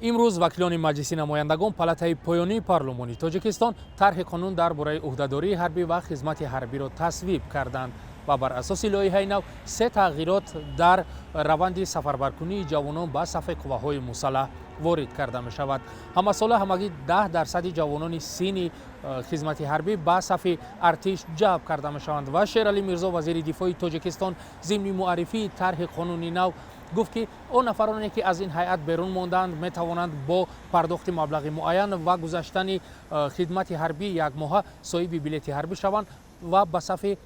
Имрӯз вакилони Маҷлиси намояндагон, палатаи поёнии парлумони Тоҷикистон, тарҳи қонун дар бораи ӯҳдадории ҳарбӣ ва хизмати ҳарбиро тасвиб карданд ва бар асоси лоиҳаи нав се тағйирот дар раванди сафарбаркунии ҷавонон ба сафи қувваҳои мусаллаҳ ворид карда мешавад. Ҳамасола ҳамагӣ 10% ҷавонони синни хизмати ҳарбӣ ба сафи артиш ҷалб карда мешаванд ва Шералӣ Мирзо, вазири дифои Тоҷикистон, зимни муаррифии тарҳи қонуни нав гуфт, ки он нафароне, ки аз ин ҳайат берун мондаанд, метавонанд бо пардохти маблағи муайян ва гузаштани хидмати ҳарбии якмоҳа соҳиби билети ҳарбӣ шаванд ва ба сафи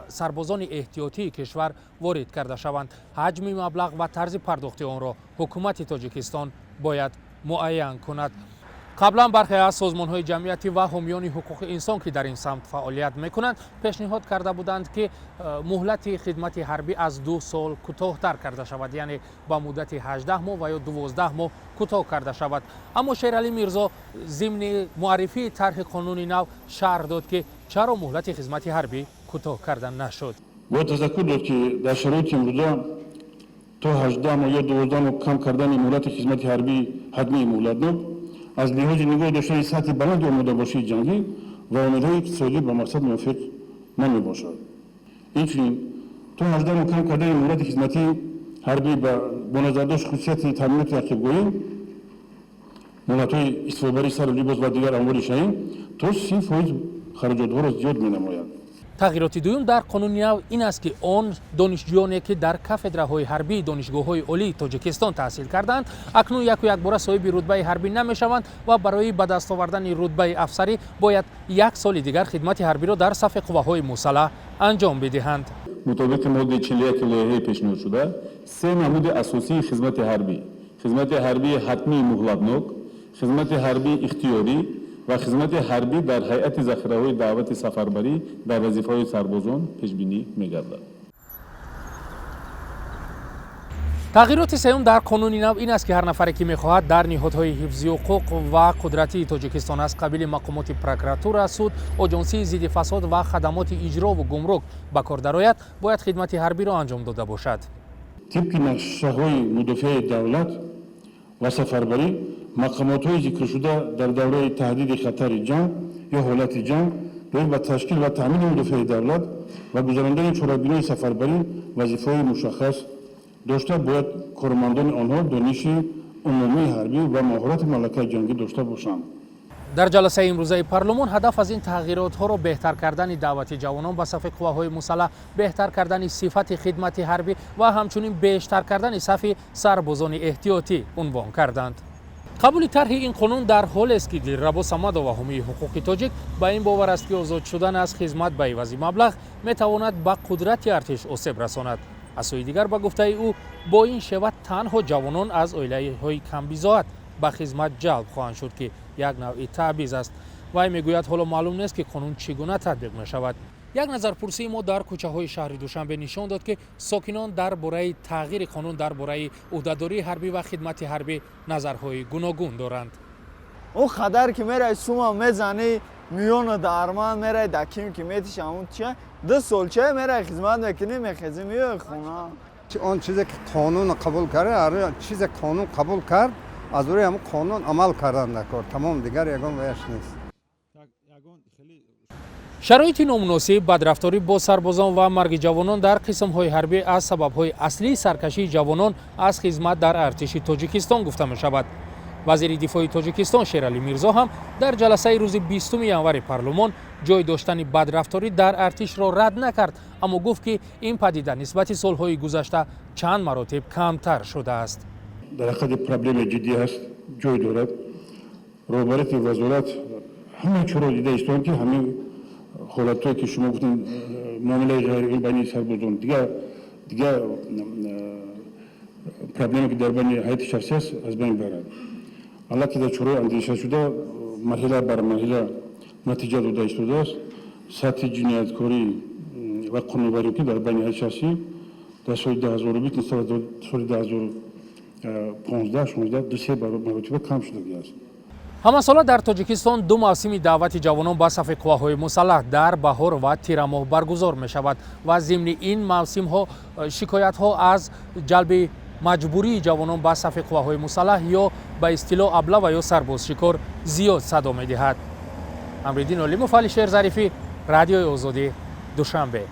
сарбозони эҳтиётии кишвар ворид карда шаванд. Ҳаҷми маблағ ва тарзи пардохти онро ҳукумати Тоҷикистон бояд муайян кунад. Қаблан бархе аз созмонҳои ҷамъиятӣ ва ҳомиёни ҳуқуқи инсон, ки дар ин самт фаъолият мекунанд, пешниҳод карда буданд, ки муҳлати хидмати ҳарбӣ аз 2 сол кӯтоҳтар карда шавад, яъне ба муддати 18 моҳ ва ё 12 моҳ кӯтоҳ карда шавад. Аммо Шералӣ Мирзо зимни муаррифии тарҳи қонуни нав шарҳ дод, ки чаро муҳлати хизмати ҳарбӣ кӯтоҳ карда нашуд. Бояд тазаккур дод, ки дар шароити имрӯза то 18 моҳ ё 12 моҳ кам кардани муҳлати хизмати ҳарбии ҳатмии муҳлатнок аз лиҳози нигоҳ доштани сатҳи баланди омодабошии ҷангӣ ва омилҳои иқтисодӣ ба мақсад мувофиқ намебошад. Инчунин, то 18 моҳ кам кардани муҳлати хизматии ҳарбӣ бо назардошт хусусияти таъминоти ақибгоҳӣ, муҳлатҳои истифодабарии сару либос ва дигар амволи шаҳӣ то 30% хароҷотҳоро зиёд менамояд. Тағйироти дуюм дар қонуни нав ин аст, ки он донишҷӯёне, ки дар кафедраҳои ҳарбии донишгоҳҳои олии Тоҷикистон таҳсил кардаанд, акнун яку якбора соҳиби рутбаи ҳарбӣ намешаванд ва барои ба даст овардани рутбаи афсарӣ бояд як соли дигар хидмати ҳарбиро дар сафи қувваҳои мусаллаҳ анҷом бидиҳанд. Мутобиқи моддаи 41 лоиҳаи пешниҳодшуда, се намуди асосии хизмати ҳарбӣ: хизмати ҳарбии ҳатмии муҳлатнок, хизмати ҳарбии ихтиёрӣ ва хизмати ҳарбӣ дар ҳайати захираҳои даъвати сафарбарӣ дар вазифаҳои сарбозон пешбинӣ мегардад. Тағйироти сеюм дар қонуни нав ин аст, ки ҳар нафаре, ки мехоҳад дар ниҳодҳои ҳифзи ҳуқуқ ва қудратии Тоҷикистон аз қабили мақомоти прокуратура, суд, оҷонсии зидди фасод ва хадамоти иҷрову гумрук ба кор дарояд, бояд хидмати ҳарбиро анҷом дода бошад. Тибқи нақшаҳои мудофиаи давлат ва сафарбарӣ, мақомотҳои зикршуда дар давраи таҳдиди хатари ҷанг ё ҳолати ҷанг доир ба ташкил ва таъмини мудофиаи давлат ва гузарондани чорабиниҳои сафарбарӣ вазифаҳои мушаххас дошта, бояд кормандони онҳо дониши умумии ҳарбӣ ва маҳорати малакаи ҷангӣ дошта бошанд. Дар ҷаласаи имрӯзаи парлумон ҳадаф аз ин тағйиротҳоро беҳтар кардани даъвати ҷавонон ба сафи қувваҳои мусаллаҳ, беҳтар кардани сифати хидмати ҳарбӣ ва ҳамчунин бештар кардани сафи сарбозони эҳтиётӣ унвон карданд. Қабули тарҳи ин қонун дар ҳолест, ки Дилрабо Самадова, ҳомии ҳуқуқи тоҷик, ба ин бовар аст, ки озод шудан аз хизмат ба ивази маблағ метавонад ба қудрати артиш осеб расонад. Аз сӯи дигар, ба гуфтаи ӯ, бо ин шева танҳо ҷавонон аз оилаҳои камбизоат ба хизмат ҷалб хоҳанд шуд, ки як навъи таъбиз аст. Вай мегӯяд, ҳоло маълум нест, ки қонун чӣ гуна татбиқ мешавад. Як назарпурсии мо дар кӯчаҳои шаҳри Душанбе нишон дод, ки сокинон дар бораи тағйири қонун дар бораи ӯҳдадории ҳарбӣ ва хидмати ҳарбӣ назарҳои гуногун доранд. Он қадар ки мерай, сума мезанӣ, миёна дарман мерай, да ким ки метиш, ҳамун чия, 2 сол чия мерай, хизмат мекунӣ, мехезӣ, миёи хона. Он чизе ки қонун қабул кард, ҳар чизе қонун қабул кард, аз рӯи ҳамун қонун амал кардан дар кор, тамом, дигар ягон ваяш нест. Шароити номуносиб, бадрафторӣ бо сарбозон ва марги ҷавонон дар қисмҳои ҳарбӣ аз сабабҳои аслии саркашии ҷавонон аз хизмат дар артиши Тоҷикистон гуфта мешавад. Вазири дифои Тоҷикистон Шералӣ Мирзо ҳам дар ҷаласаи рӯзи 20 январи парлумон ҷой доштани бадрафторӣ дар артишро рад накард, аммо гуфт, ки ин падида нисбати солҳои гузашта чанд маротиб камтар шудааст. Дар ҳақиқат проблемаи ҷиддӣ ҳаст, ҷой дорад. Роҳбарияти вазорат ҳама чоро дида истоанд, ки ҳамин ҳолатҳое, ки шумо гуфтед, муомилаи ғайриқонунӣ байни сарбозон, дигар проблема, ки дар байни ҳайати шахсӣ аст, аз байн барад. Аллакай дар чораҳои андешашуда марҳила бар марҳила натиҷа дода истодааст. Сатҳи ҷинояткорӣ ва қонунвайронкунӣ дар байни ҳайати шахсӣ дар соли 2020 нисбат ба соли 2015, 16 ду-се маротиба кам шудагӣ аст. Ҳамасола дар Тоҷикистон ду мавсими даъвати ҷавонон ба сафи қувваҳои мусаллаҳ дар баҳор ва тирамоҳ баргузор мешавад ва зимни ин мавсимҳо шикоятҳо аз ҷалби маҷбурии ҷавонон ба сафи қувваҳои мусаллаҳ ё Ба истилоҳ аблава ё сарбозшикор зиёд садо медиҳад. Амриддин Олимов, Алишер Зарифӣ, Радиои Озодӣ, Душанбе.